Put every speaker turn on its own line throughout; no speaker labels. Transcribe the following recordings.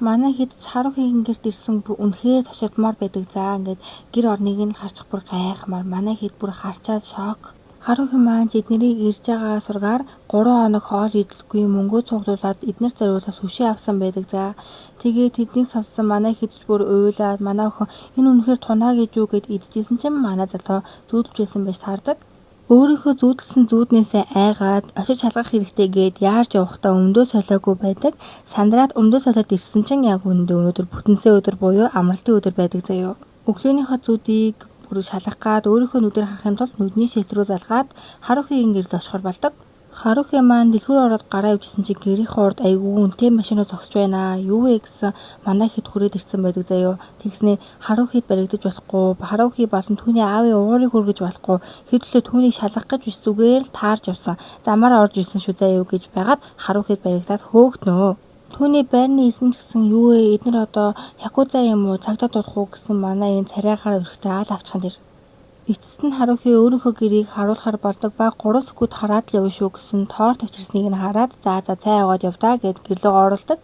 Манай хэд ч Харухигийн гэрт ирсэн бүр үнэхээр зочилдмоор байдаг. За ингээд гэр орныг нь харчих бүр гайхмаар манай хэд бүр харчаад шок. Харухи маань ч эднэрийг ирж байгаа сургаар 3 хоног хоол идэлгүй мөнгөө цуглуулад эднэрт зориулаад сүши авсан байдаг. За тэгээд тэднийг сонссон манай хэд ч бүр уйлаад манай охин энэ үнэхээр тунаа гэж юу гэд идчихсэн чинь манай залуу зүүдэлж байсан байж таардаг. Өөрийнхөө зүүдэлсэн зүүднээсээ айгаад очиж шалгах хэрэгтэй гээд яарч явахдаа өмдөө солиогүй байдаг. Сандраад өмдөө солиод ирсэн чинь яг үүндээ өнөөдөр бүтэнсээ өдөр буюу амралтын өдөр байдаг заяо. Өглөөнийхөө зүүдийг бүр шалгах гад өөрийнхөө нүдээр харахын тулд нүдний шилт рүү залгаад Харухигийн гэрэл очихор болдог. Харухи маань дэлгүүр ороод гараа явжсэн чинь гэрийн урд айгүй үнэтэй машинууд зогсож байна. Юу вэ гэсэн манай хэд хүрээд ирсэн байдаг заяо. Тэгснээ Харухид баригдаж болохгүй, Харухи болон түүний аавын уурыг хүргэж болохгүй, хэдүүлээ түүнийг шалгах гэж биш зүгээр л таарч явсан. Замаараа орж ирсэн шүү заяо гэж байгаад Харухид баригдаад хөөгднөө. Түүний байрны эзэн ч гэсэн юу вэ? Эднэр одоо якуза юм уу? Цагдаа дуудах уу гэсэн манай энэ царайгаар өрхтөө аал авчихан тэр. Эцэст нь Харухи өөрийнхөө гэрийг харуулахар болдог ба 3 секунд хараад л явна шүү гэсэн торт авчирсныг нь хараад за за цай аваад явдаа гэд гэрлөө оруулдаг.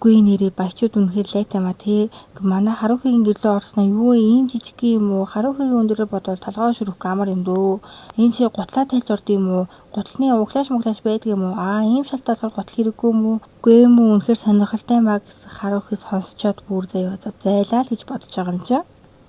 Үгүй нэрээ баячууд үнэхээр лайт юм а тий. Манай Харухигийн гэрлөө орсноо юу вэ? Ийм жижиг юм уу? Харухигийн өндөрөөр бодвол толгой шүрэх амар юм дөө. Энэ шиг гутлаа тайлж орд юм уу? Гутлны углааш муглааш байдаг юм уу? Аа ийм шалтгаалгаар гутал хэрэггүй юм уу? Үгүй юм уу? Үнэхээр сонирхолтой юм а гэсэн Харухи сонсчоод бүр заяа зайлаа л гэж бодож байгаа юм чи.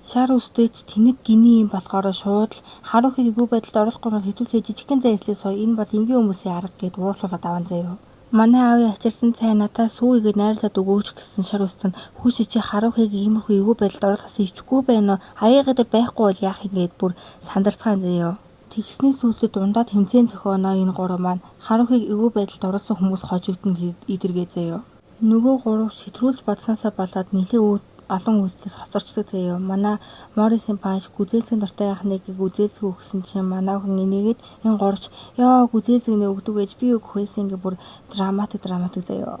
Шар үстэй ч тэнэг гинэ юм болохоор шууд л Харухиг эвгүй байдалд оруулахгүй бол хэдүүлээ жижигхэн зай эслээ сууя. Энэ бол энгийн хүмүүсийн арга гэд уурлуулад аван заяа. Манай аавын авчирсан цай надаа сүү игээд найруулад өгөөч гэсэн шар үст нь хүүшээ чи Харухиг иймэрхүү эвгүй байдалд оруулахаас ичгүй байна уу? Аяагаа дээр байхгүй бол яах юм гээд бүр сандарцгаан заяа. Тэгсний сүүлдээ дундаа тэмцээн зохионоо энэ гурав маань Харухиг эвгүй байдалд оруулсан хүмүүс хожигдоно эдэргээ заяа. Нөгөө гурав сэтрүүлж бодсоносоо болоод нэлээд олон үйлдэлээс хоцорчдаг заяа. Манай Моррисын паш гүзээлзгэн дуртай яхныг гүзээлзгэн өгсөн чинь манай хүн энийгээд энэ гуравч ёо гүзээлзгэнээ өгдөг гэж би өгөх байсан ингээ бүр драматик драматик заяа.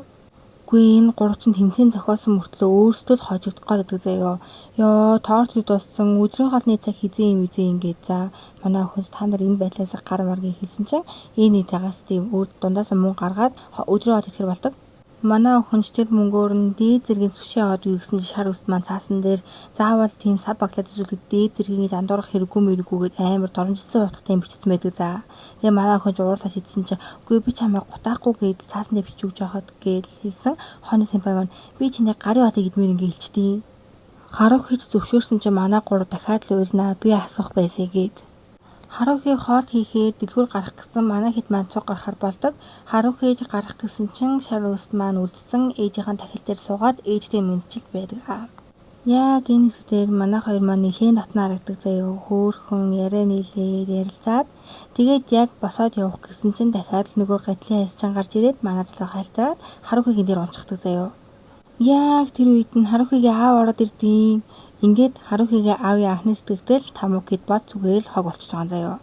Үгүй энэ гурав чинь тэмцээн зохиосон мөртлөө өөрсдөө л хожигдох гээд байдаг заяа. Ёо торт дууссан өдрийн хоолны цаг хизээ юм үзээ ингээд за манай охин та нар энэ байдлаас гар маргийг хэлсэн чинь энэ нийтээс тийм өөр дундаасаа мөнгө гаргаад өдрийн хоол идэхэр болдог. Манай охин ч тэр мөнгөөр нь дээд зэргийн сүши аваад үе гэсэн чинь шар үст маань цаасан дээр заавал тийм сав баглаад зүйлийг дээд зэргийн гэж андуурах хэрэггүй мэрэггүйгээд амар доромжилсан утгатай юм бичсэн байдаг за. Тэгээ манай охин ч уурлаа шидсэн чинь үгүй би чамайг гутаахгүй гээд цаасан дээр бичиж өгч байхад гээд хэлсэн. Хооны сэмпай маань би чиний гарын хоолыг идмээр ингээ хэлчихдээ. Харуу хийж зөвшөөрсөн чинь манай гурав дахиад л уйлнаа би асуух байсаа гээд. Харухи хоол хийхээр дэлгүүр гарах гэсэн манай хэд маань цуг гарахар болдог. Харухи гарах гэсэн чинь шар үст маань үлдсэн ээжийнхэн тахил дээр суугаад ээжтэй мэдчилт байдаг. Яг энэ хэсгээр манай хоёр маань нэлээд дотно харагдаг заяа. Хөөхөн яриа нийлээд ярилцаад тэгээд яг босоод явах гэсэн чинь дахиад л нөгөө гатлын хайсчин гарч ирээд манай залуу хайлтаад Харухигийн дээр унцгадаг заяа. Яг тэр үед нь Харухигийн аав ороод ирдیں۔ Ингээд Харухигийн аавын анхны сэтгэгдэл тамук гэд бол зүгээр л хог болчихж байгаа юм заяа.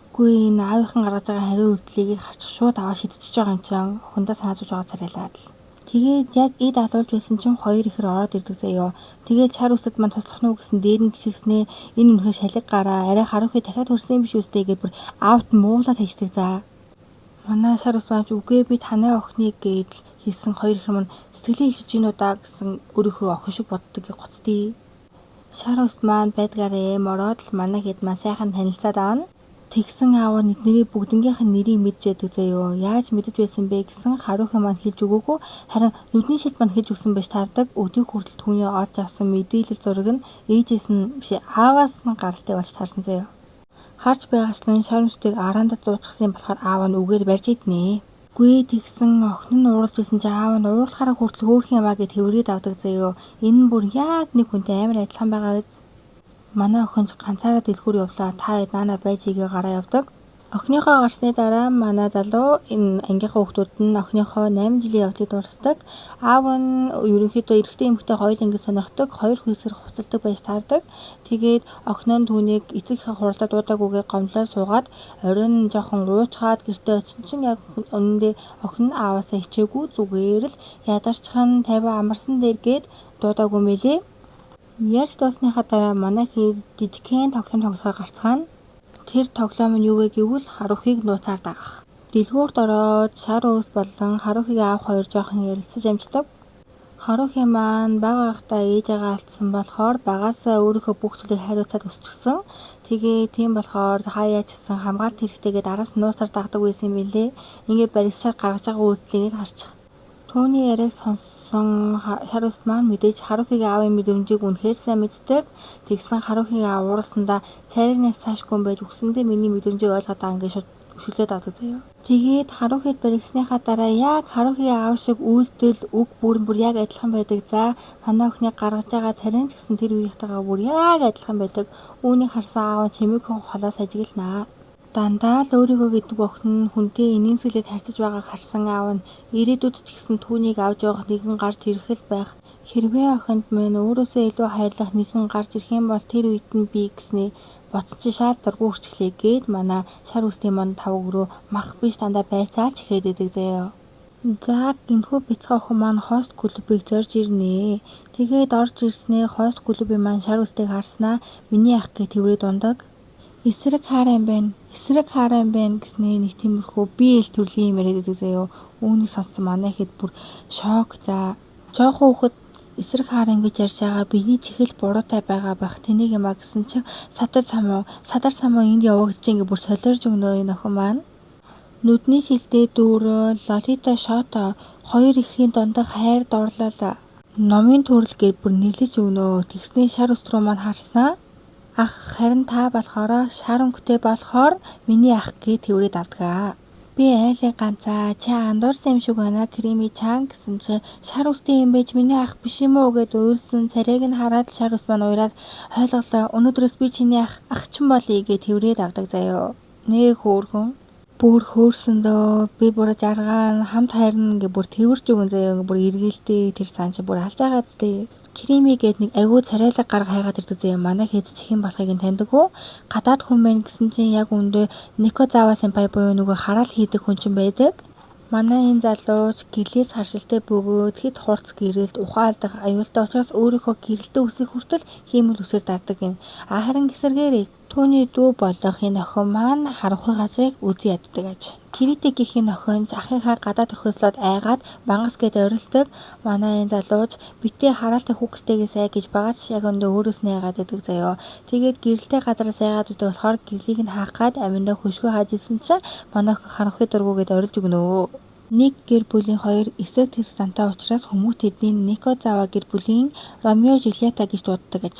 Үгүй энэ аавынхан гаргаж байгаа хариу үйлдэлийг харчих шууд аваа шидчихэж байгаа юм чинь охиндоо санаа зовж байгаа царайлаад л. Тэгээд яг эд алуулж байсан чинь хоёр ихэр ороод ирдэг заяа. Тэгээд шар үсэд маань туслах нь уу гэсэн дээр нь гიშгснээ энэ үнэхээр шалиг гараа арай Харухи дахиад хөрсөн юм биш үстэй гэдээ бүр аавт муулаад хайчдаг за. Манай шар ус маань үгүй би танай охиныг гээд л хэлсэн хоёр ихэр маань сэтгэлээ хэлж гин үү да гэсэн өөрийнхөө охин шиг боддог гоцдгийг. Шар үст маань байдгаараа эм ороод л манай хэд маань сайхан танилцаад авна. Тэгсэн аав нь эднэрийн бүгднгийнх нь нэрийг мэдж байдаг заяо. Яаж мэдэж байсан бэ гэсэн Харухи маань хэлж өгөөгүй. Харин нүдний шилт маань хэлж өгсөн байж таардаг. Өдийг хүртэл түүний олж авсан мэдээлэл зураг нь ээжээс нь биш ааваас нь гаралтай болж таарсан заяо. Харж байгаачлан шар үстийг араандаа зуучихсан болохоор аав нь үгээр барьж иднэ. Үгүй тэгсэн охин нь ууралж байсан чи аав нь уурлахаараа хүртэл хөөрхөн юмаа гэд хэврээд авдаг заяо. Энэ нь бүр яг нэг хүнтэй амар адилхан байгаа биз. Манай охин ч ганцаараа дэлгүүр явлаа. Та хэд наана байж игээ гараа явдаг. Охиныхоо гарсны дараа манай залуу энэ ангийнхаа хүүхдүүд нь охиныхоо 8 жилийн явдлыг дурсдаг. Аав нь ерөнхийдөө эрэгтэй эмэгтэй хоёул ингэ сонирхдаг, хоёр хүйсээр хувцалдаг байж таардаг. Тэгээд охин нь түүнийг эцэг эхээ хуралдаа дуудаагүйгээ гомдлоо суугаад оройн жоохон уучгаад гэртээ очсон чинь яг үнэндээ охин нь ааваасаа хичээгүй зүгээр л ядарчхан 50 амарсан дээр гээд дуудаагүй мэлээ. Ярьж дуусныхаа дараа манай хэд жижигхэн тоглоом тоглохоор гарцгаана. Тэр тоглоом нь юу вэ гэвэл Харухиг нууцаар дагах. Дэлгүүрт ороод шар өөс болон Харухигийн аав хоёр жоохон ярилцаж амждаг. Харухи маань бага байхдаа ээжээгээ алдсан болохоор багасаа өөрийнхөө бүх зүйлийг хариуцаад өсчихсөн. Тэгээ тийм болохоор хаяа ч гэсэн хамгаалт хэрэгтэй гэдээ араас нууцаар дагдаг байсан юм билээ. Ингээд баригчаар гаргаж байгаа үйлдэлийг л харчих. Түүний яриаг сонссон шар үст маань мэдээж Харухигийн аавын мэдрэмжийг үнэхээр сайн мэддэг. Тэгсэн Харухигийн аав уурласандаа цайрагнаас цаашгүй байж үхсэндээ миний мэдрэмжийг ойлгоод байгаа ингээд шууд өшөглөөд авдаг заяа. Тэгээд Харухид баригдсныхаа дараа яг Харухигийн аав шиг үйлдэл үг бүрэн бүр яг адилхан байдаг. За манай охиныг гаргаж байгаа царин ч гэсэн тэр үеийнхтэйгээ бүр яг адилхан байдаг. Үүнийг харсан аав нь чимээгүйхэн холоос ажигланаа. Дандаа л өөрийгөө гэдэг охин нь хүнтэй инээмсэглээд харьцаж байгааг харсан аав нь ирээдүйд ч гэсэн түүнийг авч явах нэгэн гарч ирэх л байх. Хэрвээ охинд минь өөрөөсөө илүү хайрлах нэгэн гарч ирэх юм бол тэр үед нь би гэснээ бодсон чи шал дургүй хүрчихлээ гээд манай шар үстийн монд тавг руу мах биш дандаа байцаалж ихэд идэг заяа. За гинхүү бяцхан охин маань хост клубыг зорж ирнэ. Тэгээд орж ирснээ хост клубын маань шар үстийг харснаа миний ах гэж тэврээд ундаг. Эсрэг хаарай юм байна. Эсрэг хаарай юм байна гэснээ нэг тиймэрхүү би эл төрлийн юм яриад идэг заяа. Үүнийг сонссон манай хэд бүр шок. За жоохон хүүхэд эсрэг хааран гэж ярьж байгаа биений чихэл буруутай байгаа байх тэнийг юм а гэсэн чинь садар самуу садар самуу энд явагдчих ингээ бүр солиорж өгнө энэ охин маань. Нүдний шилдээ дүүрээ Лолита Шото хоёр эрхийн дундах хайр дурлал номын төрөл гэж бүр нэрлэж өгнө. Тэгснээ шар өс рүү маань харснаа ах харин та болохоор шар өнгөтэй болохоор миний ах гэж тэврээд авдгаа. Би айлын ганцаа чи андуурсан юм шиг байна Крими чан гэсэн чи шар үстэй юм байж миний ах биш юм уу гэд уйлсан царайг нь хараад шар ус маань уяраад ойлголоо. Өнөөдрөөс би чиний ах ах чинь болъё гэж тэврээд авдаг заяо. Нэг хөөрхөн бүр хөөрсөндөө би бүр жаргаан хамт хайрна гэ бүр тэвэрч өгөн заяо бүр эргэлтэй тэр сан чи бүр алж байгаа зү. Крими гээд нэг айгүй царайлаг гарга хайгаад ирдэг заяа. Манай хэд ч хэн болохыг нь таньдаггүй. Гадаад хүн мэн гэсэн чинь яг үндэ Никозава сэмпай буюу нөгөө хараал хийдэг хүн чинь байдаг. Манай энэ залууч гэрлээс харшилтай бөгөөд хэд хурц гэрэлд ухаан алдах аюултай учраас өөрийнхөө гэрэлтээ үсэх хүртэл хиймэл үсээр дардаг юм. А харин эсэргээрээ түүний дүү болох энэ охин маань харанхуй газрыг үзэн яддаг аж. Киритэ гэх энэ охин ч ахынхаа гадаад төрхөөслөөд айгаад мангас гэд орилдог. Манай энэ залууч битээ хараалтай хүүхэлтэйгээ сай гэж байгаа ч яг өндөө өөрөөс нь айгаад байдаг заяо. Тэгээд гэрэлтэй газараас айгаад байдаг болохоор гэрлийг нь хаах гад аминдаа хөшгөө хааж исэн чинь манай охин харанхуй дургу гэд орилж өгнө. Нэг гэр бүлийн хоёр эсрэг тэсэг зантай учраас хүмүүс тэднийг Никозава гэр бүлийн Ромео Жульетта гэж дууддаг аж.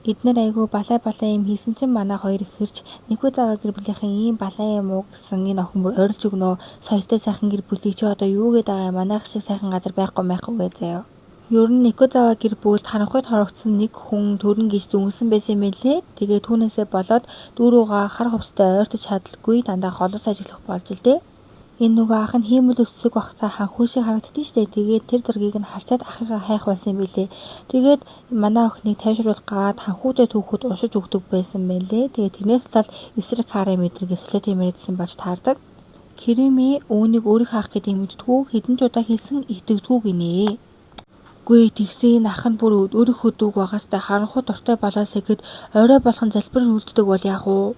Эднэр айгүй балай балай юм хийсэн чинь манай хоёр ихэрч Никозава гэр бүлийнхэн ийм балай юм уу гэсэн энэ охин бүр орилж өгнө. Соёлтой сайхан гэр бүлийг чи одоо юу гээд байгаа юм манайх шиг сайхан газар байхгүй байхгүй гээ заяа. Ер нь Никозава гэр бүлд харанхуйд хорогдсон нэг хүн төрнө гэж дүнсэн байсан юм билээ. Тэгээ түүнээсээ болоод дүүрүүгээ хар хувцастай ойртож чадалгүй дандаа холоос ажиллах болж л дээ. Энэ нөгөө ах нь хиймэл өсөг багтаа ханхүү шиг харагддیں штэ. Тэгээд тэр зургийг нь харчаад ахыгаа хайх болсон юм билээ. Тэгээд манай охиныг тайвшруулах гаад ханхүүтэй түүхэд уншиж өгдөг байсан байлээ. Тэгээд тэрнээс л эсрэг хараа мэдэргээ солиот юм яриадсан болж таардаг. Крими үүнийг өөрийнхөө ах гэдгийг мэддэггүй хэдэн ч удаа хэлсэн итгэдэггүй гинэ. Гүй тэгсэн энэ ах нь бүр өөрийнхөө дүүг багастай харанхуй дуртай болоосаа гэд орой болгон залбир үлддэг бол яах вэ?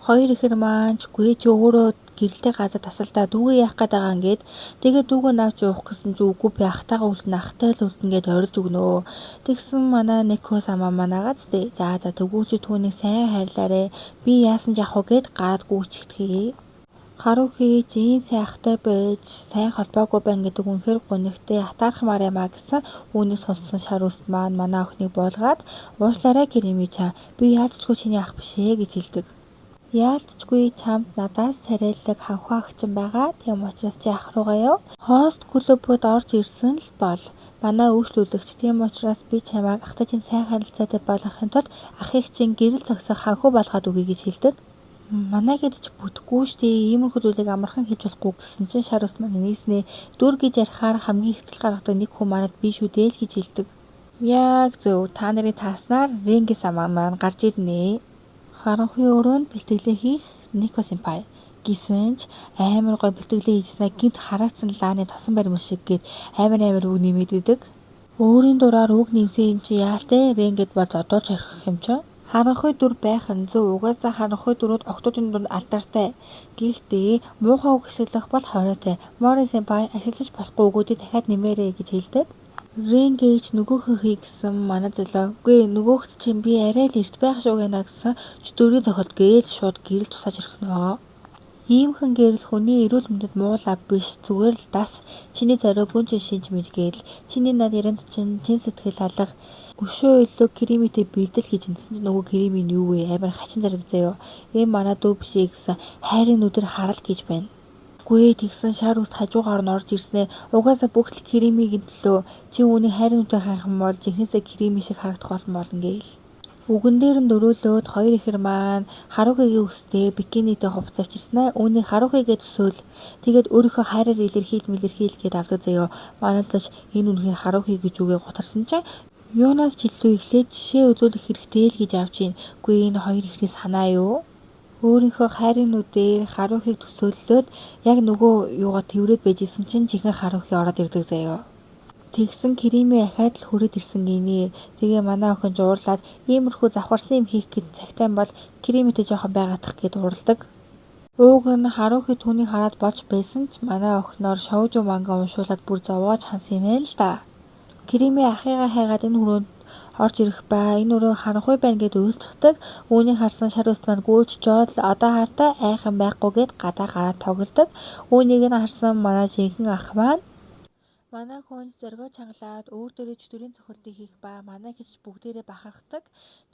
Хоёр ихэр маань ч гүй чи өөрөө гэрэлтэй газар тасалдаа дүүгээ яах гээд байгаа ингээд тэгээд дүүгөө навч уух гэсэн чи үгүй би ахтайгаа үлдэнэ ахтай л үлдэнэ гэд орилж өгнө. Тэгсэн манай Нико самаа манаагаа зү. За за тэгвэл чи түүнийг сайн хайрлаарэ. Би яасан ч яах вэ гэд гад гүйчихдэхээ. Харухи ийм сайн ахтай байж сайн холбоогүй байна гэдэг үнэхээр гунигтай атаархмаар юм а гэсэн үүнийг сонссон шар үст маань манай охиныг буулгаад уушлаарай Крими чаа би яалцчгүй чиний ах биш ээ гэж хэлдэг. Яалтчгүй чамд надаас царайлаг ханхүү ах чинь байгаа. Тийм учраас чи ах руугаа яв. Хост клубуд орж ирсэн л бол манай үйлчлүүлэгч. Тийм учраас би чамайг ахтай чинь сайн харилцаатай болгохын тулд ахыг чинь гэрэл зогсох ханхүү болгоод өгье гэж хэлдэг. Манай хэд ч бүтэхгүй штэ. Иймэрхүү зүйлийг амархан хэлж болохгүй гэсэн чинь шар ус маань нийснээ дүр гэж ярихаар хамгийн ихтэл гаргадаг нэг хүн манад би шүү дээ л гэж хэлдэг. Яг зөв та нарын тааснаар Ренги самаа маань гарч ирнэ. Харанхуй өрөөнд бэлтгэлээ хийх Нико сэмпай гэсэн ч амар гой бэлтгэлээ хийжснаа гинт хараацсан лааны тосон баримл шиг гээд амар амар үг нэмээд идэг. Өөрийн дураар үг нэмсэн юм чи яалтай Ренгэд бол зодуулж орхих юм чи. Харанхуй дүр байх нь зөв угаасаа харанхуй дүрүүд охтуудын дунд алдартай. Гэхдээ муухай үг ашиглах бол хориотой. Мори сэмпай ашиглаж болохгүй үгүүдийг дахиад нэмээрэй гэж хэлдэг. Ренгээч нөгөөхөө хий гэсэн манай зөлөө. Үгүй нөгөөхт чинь би арай л эрт байх шүү гэнэ гэсэн чөтгөрийн цохилт гээл шууд гэрэл тусааж ирэхнөө. Иймхэн гэрэл хүний эрүүл мэндэд муу лав биш зүгээр л дас чиний зориугүй чинь шинж мэж гээл чиний над ярианд чинь чин сэтгэл алга өшөө илүү Киримитэй бэлдэл хийж гэсэн чинь нөгөө Кирими нь юу вэ амар хачин зардаг заяо. Эм манай дүү биш ээ гэсэн хайрын нүдээр харал гэж байна. Үгүй тэгсэн шар үст хажуугаар нь орж ирснээр угаасаа бүх л Киримигийн төлөө чи үүнийг хайрын нүдээр харах юм бол жинхнээсээ Кирими шиг харагдах болно болно гээл. Үгэн дээр нь дөрөөлөөд хоёр ихэр маань Харухигийн үстэй бикинитэй хувцас авчирснаа үүнийг Харухигээ төсөөл тэгээд өөрийнхөө хайраар илэрхийл мэлэрхийл гээд авдаг заяо. Манайч энэ үнэхээр Харухи гэж үгээ гутарсан чинь юунаас ч илүү эхлээд жишээ үзүүлэх хэрэгтэй л гэж авч ийн. Үгүй энэ хоёр ихрийн санаа юу? Өөрийнхөө хайрын нүдээр Харухиг төсөөллөөд яг нөгөө юугаа тэврээд байж исэн чинь жинхэнэ Харухи ороод ирдэг заяо. Тэгсэн Кирими ахиад л хүрээд ирсэн гинэ. Тэгээ манай охин ч уурлаад иймэрхүү завхарсан юм хийх гэж цагтай бол Киримитэй жоохон байгаадах гэд уурладаг. Ууг нь Харухи түүнийг хараад болж байсан ч манай охиноор шоужо манга уншуулад бүр зовоож хансан юм байна л да. Кирими ахыгаа хайгаад энэ хүрээнд орж ирэх ба энэ өрөө харанхуй байна гэд уйлцдаг. Үүнийг харсан шар үст маань гүйж жоод л одоо хартаа айхан байхгүй гэд гадаа гараад тоглодог. Үүнийг нь харсан манай жинхэнэ ах маань манай хүн зоригоо чангалаад өөр дөрөө чөтгөрийн цохилтыг хийх ба манай гэж бүгдээрээ бахархдаг.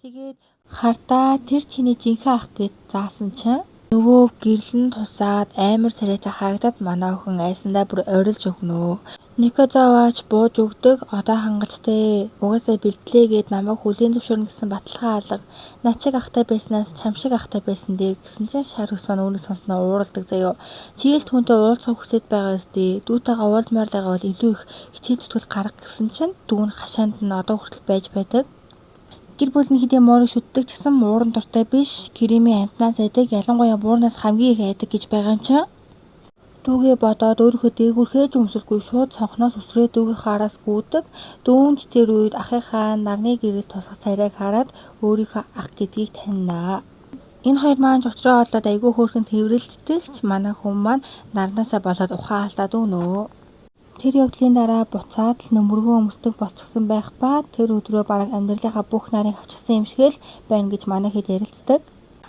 Тэгээд хардаа тэр чиний жинхэнэ ах гэд заасан чинь нөгөө гэрэл нь тусаад амар царайтай харагдаад манай охин айсандаа бүр орилж өгнө. Никозаваач бууж өгдөг. Одоо хангалттай. Угаасаа бэлтлээ гэд намайг хүлээн зөвшөөрнө гэсэн баталгаа алга. Над шиг ахтай байснаас чам шиг ахтай байсан дээр гэсэн чинь шар хөс маань үүнийг сонсноо ууралдаг заяо. Чийлд хүнтэй уулзах хүсэж байгаа өстэй. Дүүтэйгээ уулзмаар л байгаа бол илүү их хичээл зүтгэл гарга гэсэн чинь дүү нь хашаанд нь одоо хүртэл байж байдаг. Гэр бүл нь хэдий муурыг шүтдэг ч гэсэн муурын дуртай биш. Киримийн амтнаас айдаг, ялангуяа буурнаас хамгийн их айдаг гэж байгаа юм чинь. Дүүгээ бодоод өөрийнхөө дээгүүрхээ ч өмсөлгүй шууд цонхноос үсрээд дүүгийнхээ араас гүйдэг. Дүүнч тэр үед ахынхаа нарны гэрэл тусах царайг хараад өөрийнхөө ах гэдгийг танина. Энэ хоёр маань ч учраа олоод айгүй хөөрхөн тэврэлддэг ч манай хүн маань нарнаасаа болоод ухаан алдаад өгнө. Тэр явдлын дараа буцаад л нөмөргөө өмсдөг болчихсон байх ба тэр өдрөө бараг амьдралынхаа бүх нарыг авчихсан юм шиг л байна гэж манай хэд ярилцдаг.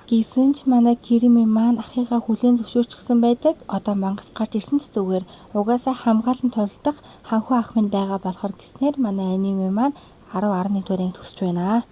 Гэсэн ч манай Кирими маань ахыгаа хүлээн зөвшөөрчихсөн байдаг. Одоо мангас гарч ирсэн ч зүгээр. Угаасаа хамгаалан тулдах ханхүү ах минь байгаа болохоор гэснээр манай аниме маань 10 11 дугаар анги төгсөж байна.